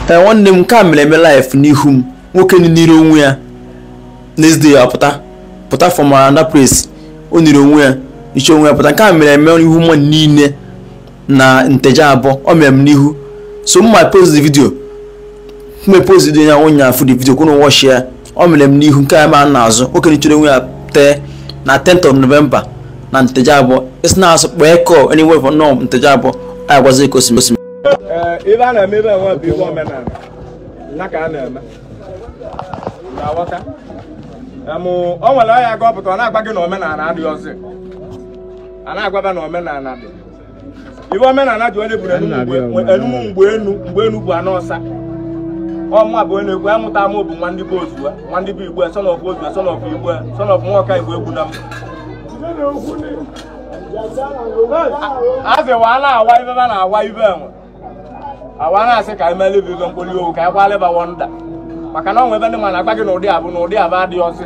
Nwanne m nke a mere eme life n'ihu m nwoke niri onwe ya next day apụta pụta from another place o niri onwe ya iche onwe ya pụta nke a mere eme n'ihu mmadụ niile na Nteje abụọ o mere m n'ihu so m ma post the video m post video ya ụnyaahụ afụ the video kwunu watch ya o mere m n'ihu nke a ma na-azụ nwoke nichere onwe ya tee na 10th of November na Nteje abụọ isi na-asụ kpọọ call anywhere for no Nteje abụọ agwazi ka osimiri Ibe a na-eme ibe enwe bụ ibe omenala na ka a na-eme na-aghọta o nwere ọya ga ọpụta ọ na-agba gị na omenala adịghị ọzọ a na-agwaba na omenala dị ibe omenala dị onye buru enumu mgbe enu bụ anọ ọsa ọmụma bụ onye na-ekwu amụta ama bụ nwa ndị bụ ozuwe nwa ndị bụ igbo son of ozuwe son of igbo son of nwoke igbo egwu na m azịwa na-awa ibe ba na-awa ibe enwe awa na-asị ka emele bụ ibe mkpoli owu ka anyị kwaleba wọnda maka na onwe ebe ndị ma na-agba gị na ụdị abụ na ụdị abụ adịghị ọsị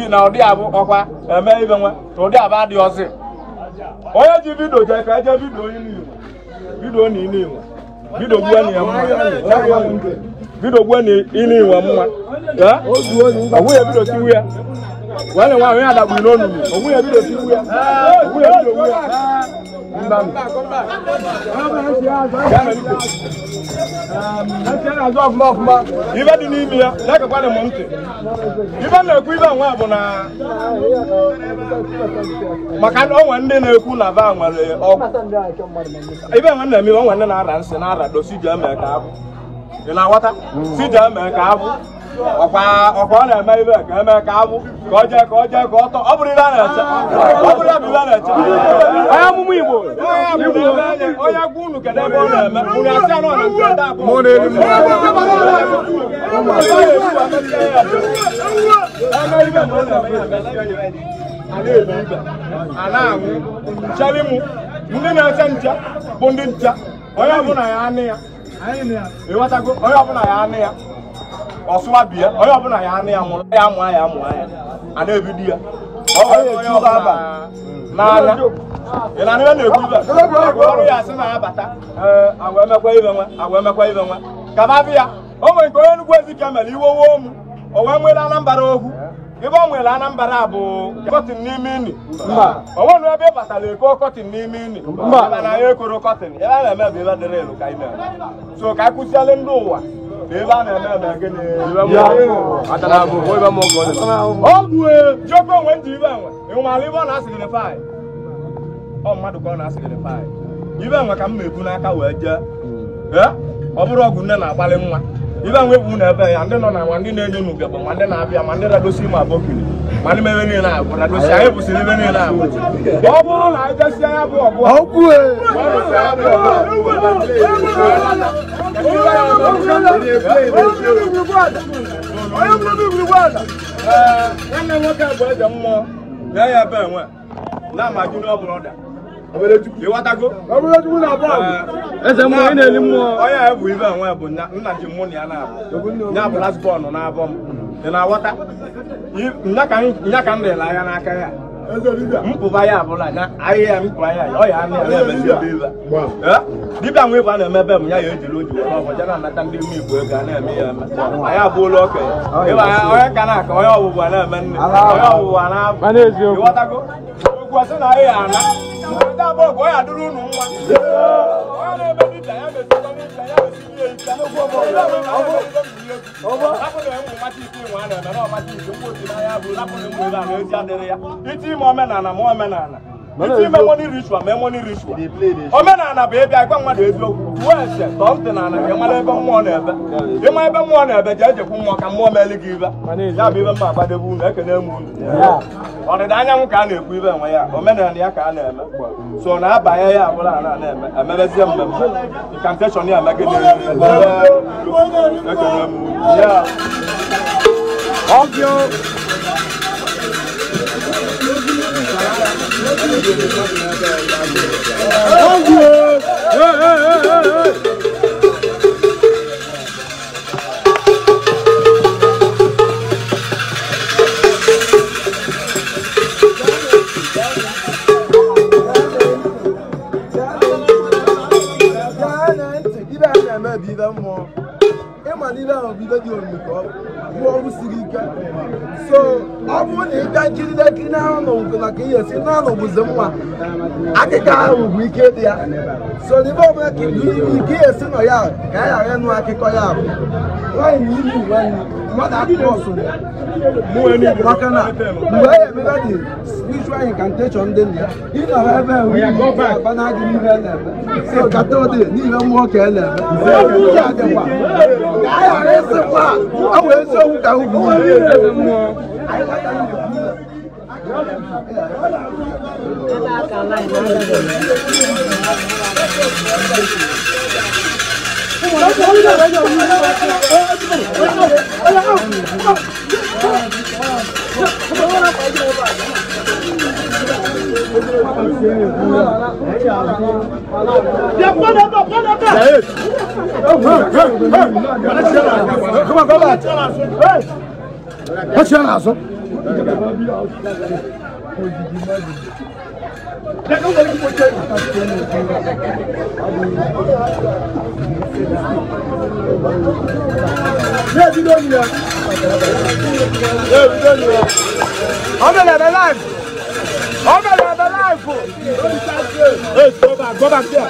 na ụdị abụ ọkwa eme ibe nwe na ụdị abụ adịghị ọsị onye ji vidio jee ka eje vidio onye n'inwe vidio na ine inwe vidio gbuo na ya mma vidio gbuo na ine inwe mma ọgwụ ya vidio tiwu ya wee nwa onye adagburu n'onunu ọgwụ ya vidio tiwu ya ọgwụ ya vidio gbuo ya. Ibe dị n'ime ya na-ekekwana m ntị ibe na-ekwu ibe nwe bụ na maka na onwe ndị na-ekwu na ba nwere ọgwụ ibe nwe na-eme onwe ndị na-ara nsị na-ara dosi ji eme ka abụ ị na-aghọta si ji eme ka abụ ọkwa ọ na-eme ibe ka eme ka abụ ka ọ jee ka ọ jee ka ọ tọ ọ bụrụ ibe a na-eche ọ bụrụ ya bụ ibe a na-eche onye amụma Igbo onye gwa unu kedu ebe ọ na-eme unu asị anọ na nke ndị abụọ a na-anwụ nchelimụ ndị na-eche nche bụ ndị nche onye ọbụla ya anị ya ịghọtago onye ọbụla ya anị ya ọsụwa bie onye ọbụla ya anị ya mụrụ ya mụọ ya mụọ ya a na-ebido ya onye ọbụla n'anya ị na-anụ ya na-ekwu ibe ọrụ ya asị na-abata agwa emekwa ibe nwa agwa emekwa ibe nwa ka ba bịa o nwere nke onye Enugu Ezike mere iwowo m o wee nwere Anambra okwu ebe o nwere Anambra bụ kọtịn n'ime ini o nwere ebe ị batara eko kọtịn n'ime ini ebe na ya ekoro kọtịn ebe a na-eme bụ ebe dịrị elu ka ime so ka akụziele ndị ụwa na ebe a na-eme eme gịnị ọgwụ joko onwe nji ibe enwe ịnwala ibe ọ na-asịgịrị faị ọ mmadụ ka ọ na-asịgịrị faị ibe enwe ka m na-ebu n'aka wee jee ọ bụrụ ọgwụ nne na-agbalị nwa ibe enwe bụ na ebe ya ndị nọ na nwa ndị na-enye n'ugegbe ma ndị na-abịa ma ndị radosi ma abokiri ma ndị mere niile abụ radosi anyị bụsịrị ibe niile abụ ọ bụrụ na anyị jesie ya bụ ọgụ nwanne nwoke bụ eze mmụọ lee ya ebe enwe na-ama junior brother ịghọtago eze mmụọ ị na-eli mmụọ onye a bụ ibe enwe bụ nna ji mụ na ya na-abụ ya bụ last born na-abọ m ị na-aghọta nya ka m lere anya n'aka ya mpụba ya abụla nya ahịhịa mpụba ya ọ ya anụ ya na-emezi ebe ibe dibịa nwe ibe a na-eme ebe m ya ya ejiri oji were ọgwụ je na-anata ndị ime Igbo ego a na-eme ya eme anyị abụụla okenye onye ka na-aka onye ọbụbụ a na-eme nne onye ọbụbụ a na-abụ ịghọtago okwu ọsị na ahịhịa ana ndị abụọ ka ọ ya dụrụ unu nwa onye na-eme dibịa ya mesikwa n'ibịa ya mesi ihe ike iti ime omenala ma omenala iti ime money ritual ma money ritual omenala bụ ịbịa gwa mmadụ eziokwu tụọ ese tọọ ntị n'ala ka ị mara ebe mmụọ na-ebe ịma ebe mmụọ na-ebe jee jekwu mmụọ ka mmụọ meeli gị ibe ya bụ ibe mma agbadebe unu ekene m unu ọdịda anyanwụ ka a na-ekwu ibe enwe ya omenala ya ka a na-eme so na-abanye ya abụla a na-eme emebezie mmemme incantation ya eme gịnị ekene m unu ya Ibe mmụọ. Ịma na ibe ahụ bụ ibe dị omimi ka ọ bụ ọrụ siri ike. So ọ bụrụ na ị bịa nkiride nkiri na anọ na ka ihe si na anọ bụzi mma akịka ahụ bụ ike dị ya. So n'ibe ọbụla ka ike ihe si nọ ya ka a ghara ịnụ akụkọ ya bụ nwaanyị na ilu nwanne mmadụ akụkọ ọsụrụ maka na mgbe e emebe dị spiritual incantation dị na ya ị nọrọ ebe aba na agị n'ihe na-eme so kata ode n'ihe mmụọ ka e na-eme ya dịkwa ka a ghara ịsịkwa ọ wee eziokwu ka ugwu. Come on, go back. What's your answer? Hey, go back there.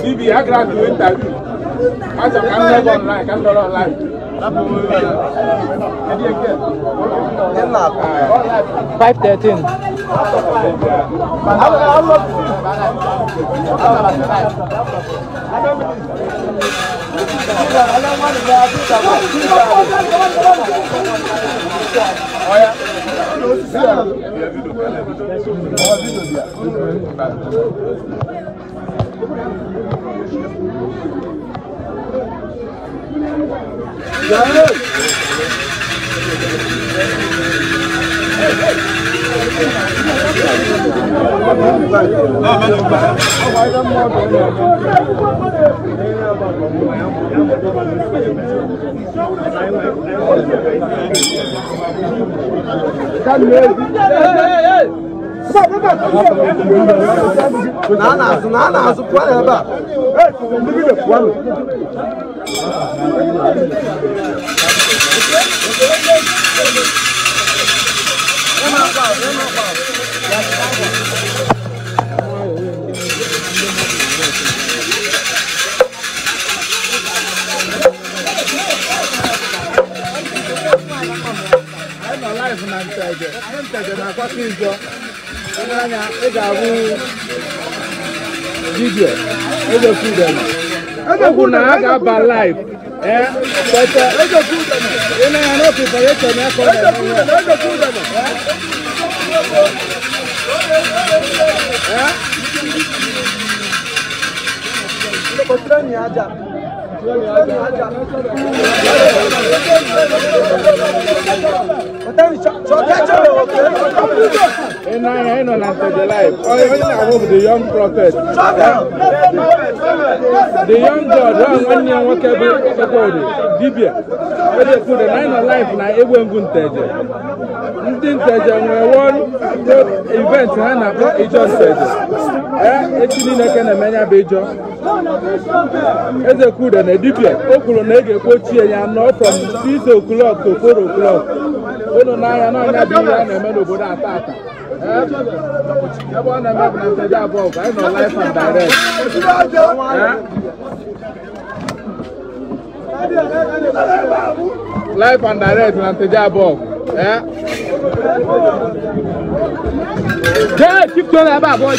Bibi, I grab you interview. I can go online, I can go online. 5:13. The young prophet, the young God, one year work every Dibia, where they put a nine alive na Ewengun Teje. Ndị Nteje nwere one event ha na-akpọ Ijaw Nteje. Echi niile ka na-emenya bụ Ijaw. Eze Kude na Dibia, o kwuru na ị ga-ekpochie ya nọ from 6 o'clock to 4 o'clock. Unu n'anya n'ọnya bụ ihe a na-eme n'obodo ata ata. Ebe ọ na-eme bụ na Nteje abụọ, anyị nọ live and direct. Live and direct na Nteje abụọ. Yeah, keep going about boy. I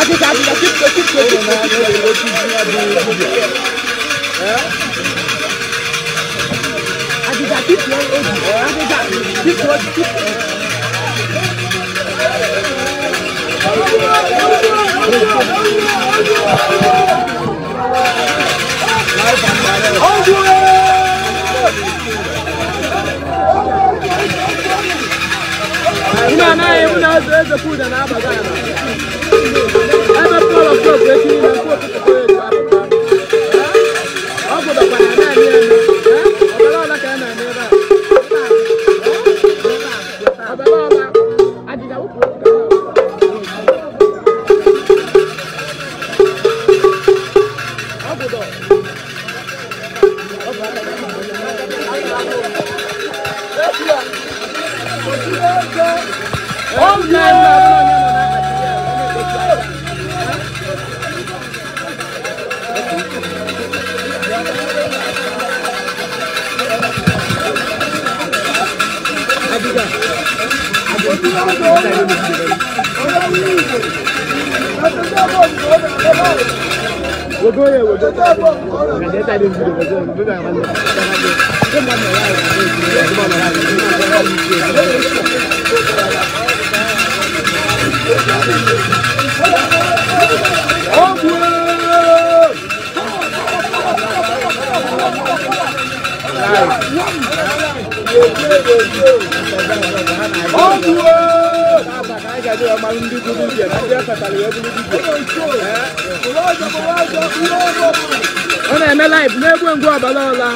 think keep going. I think keep going. Keep going.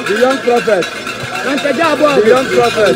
The young prophet. The young prophet.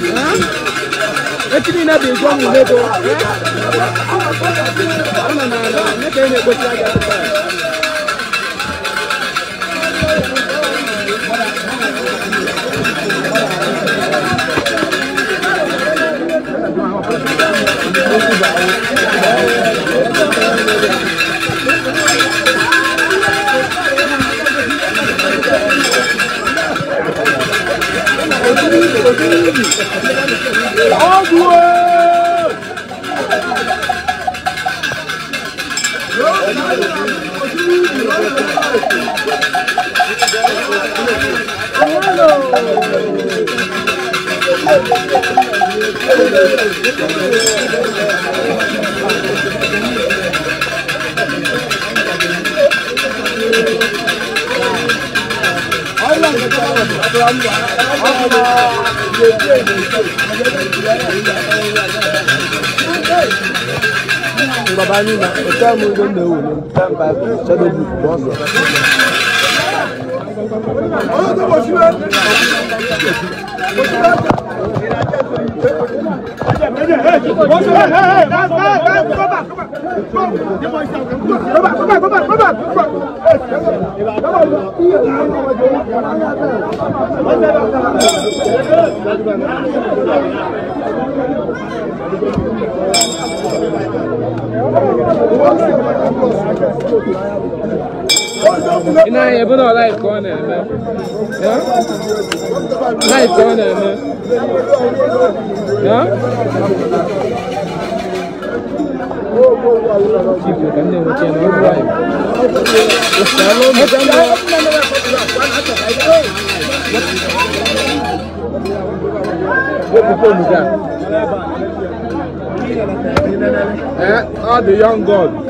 The young God.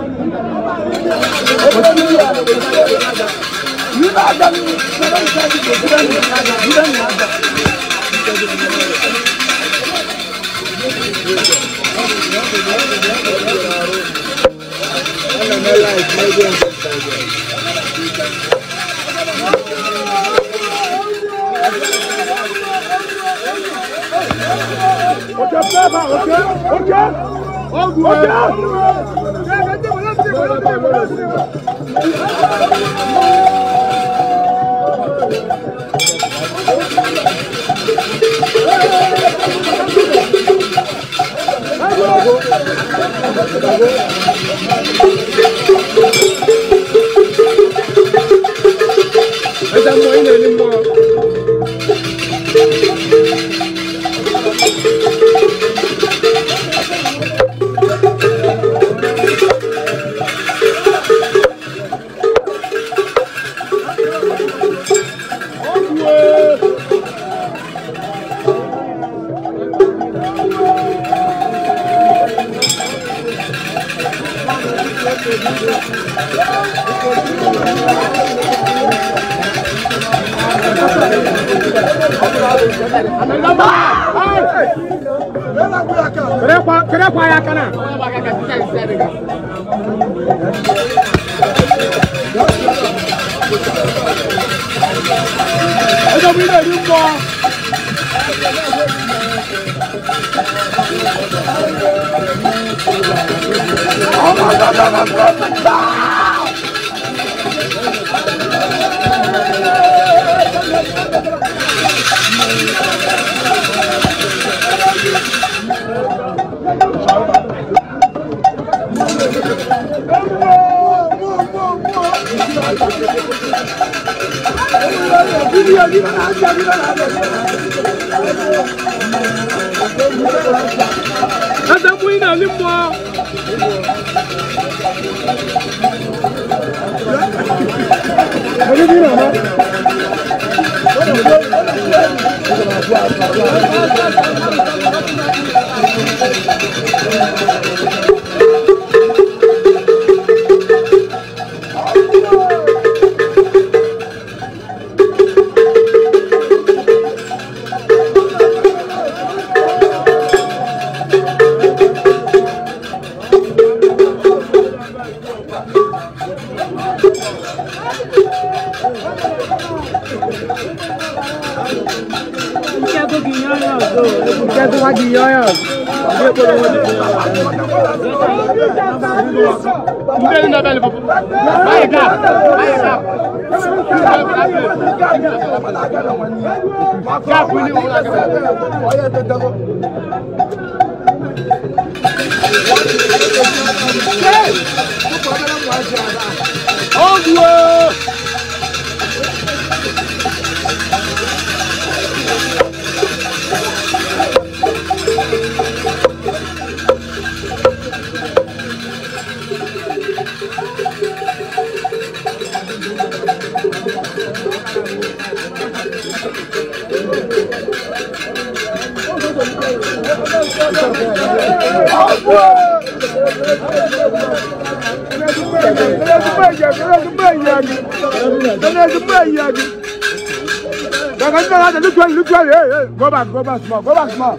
Go back small, go back small.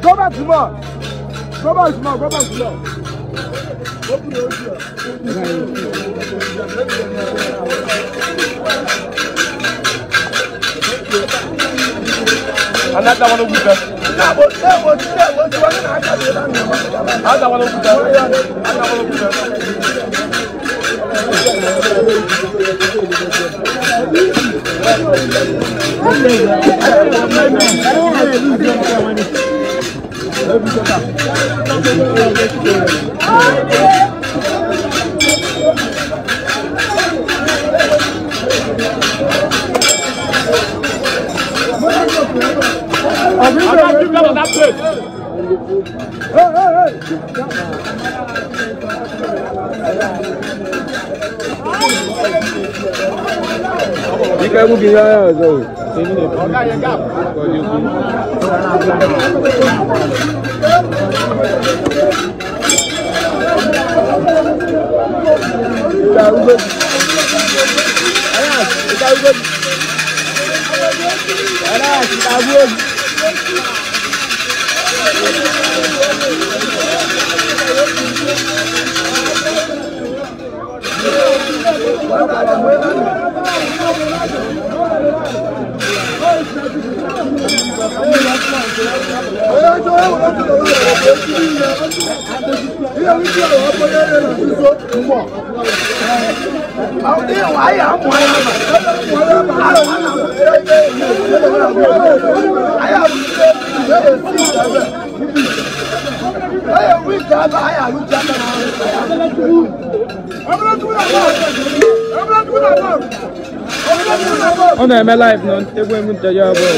Go back small. Go back small, go back small. Open the Ọ na-eme live na egwu egwu nteje abụọ.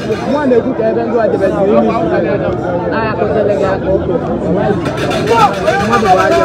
Mụ na-ekwu ka ebe ndị a debeziri ime agha kụziri gị aka ụkwụ. Mmadụ bụ ajọ.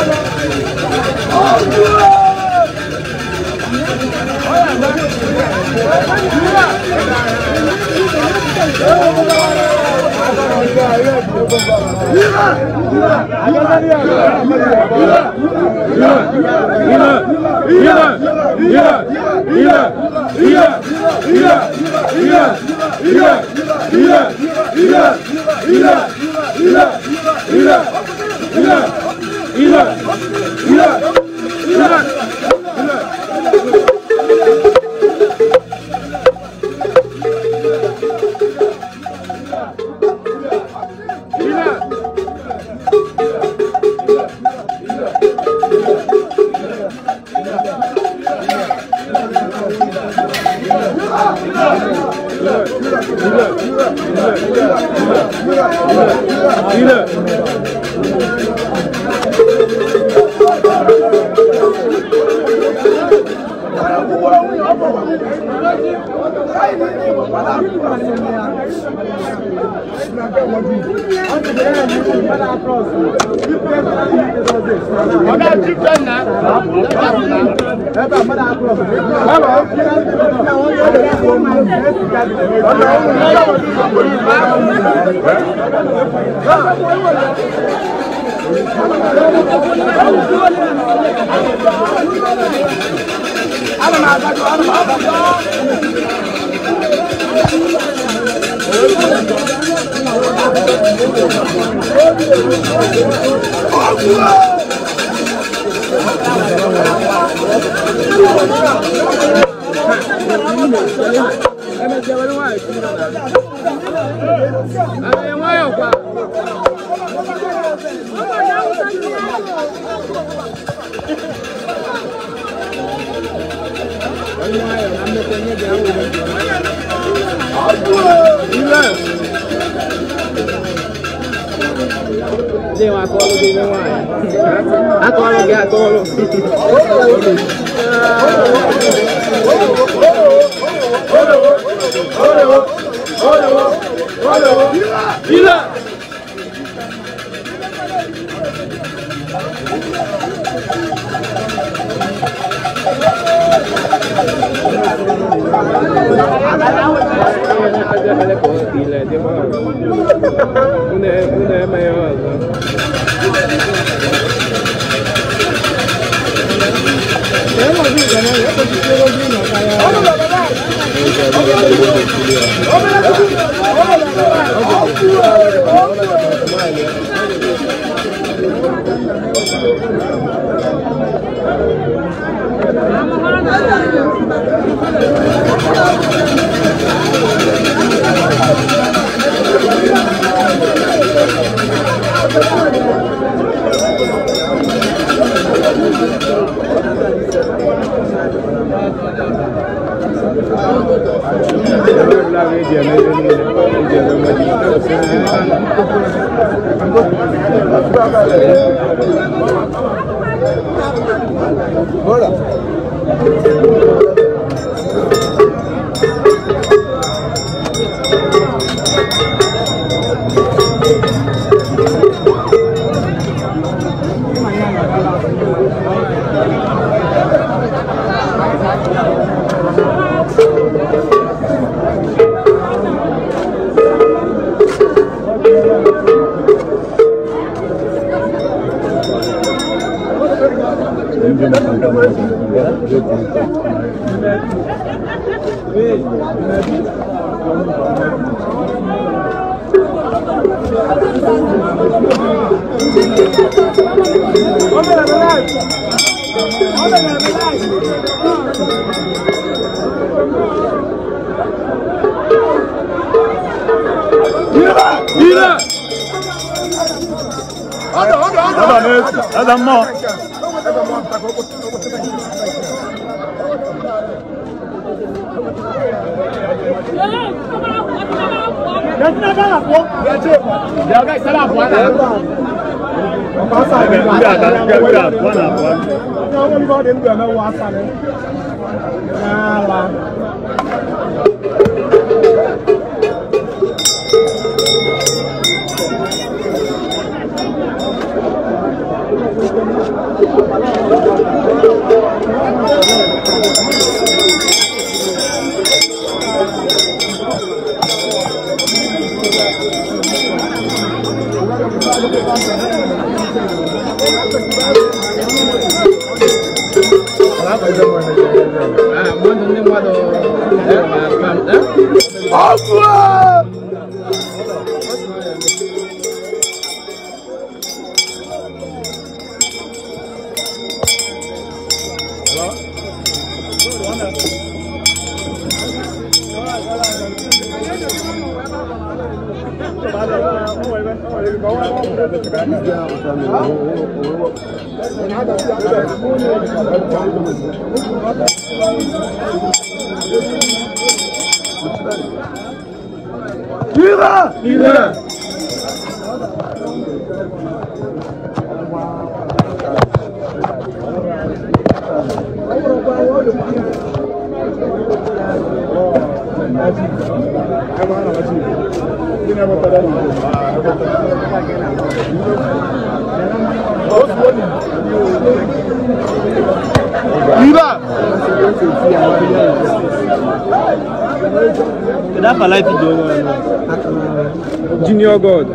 Junior God.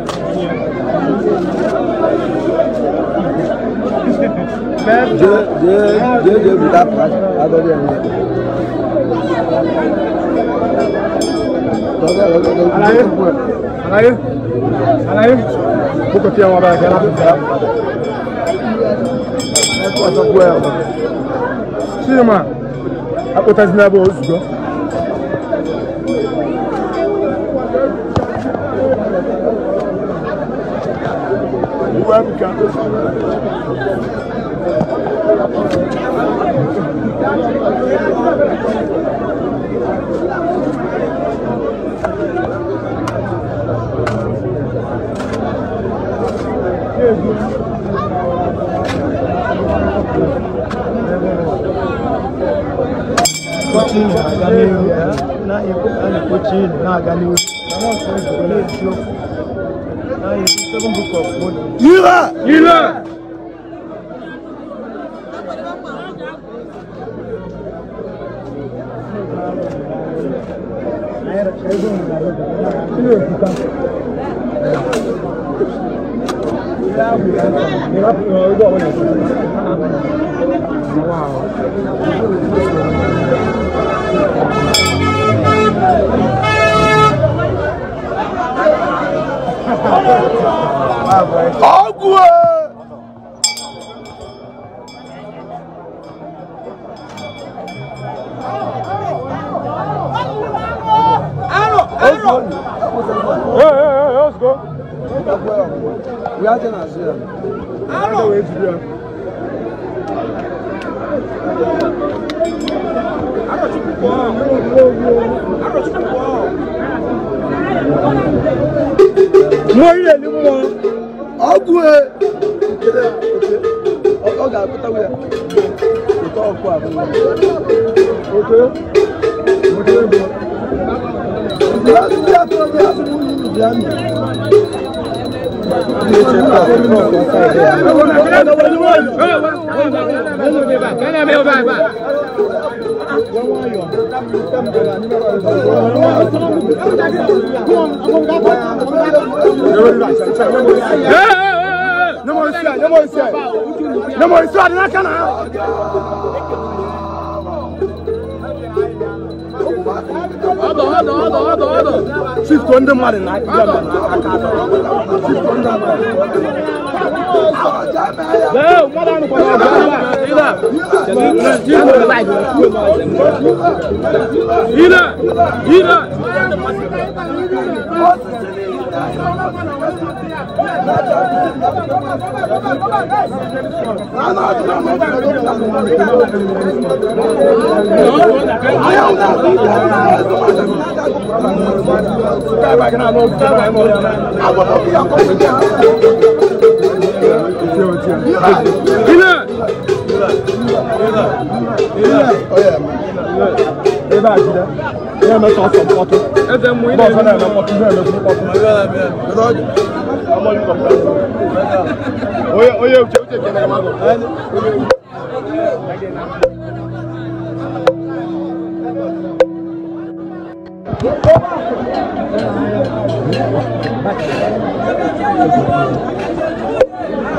Onye uche uche kenere mmadụ.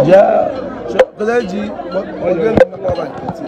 Jee, keleji, oge na-akpọ nkịtị.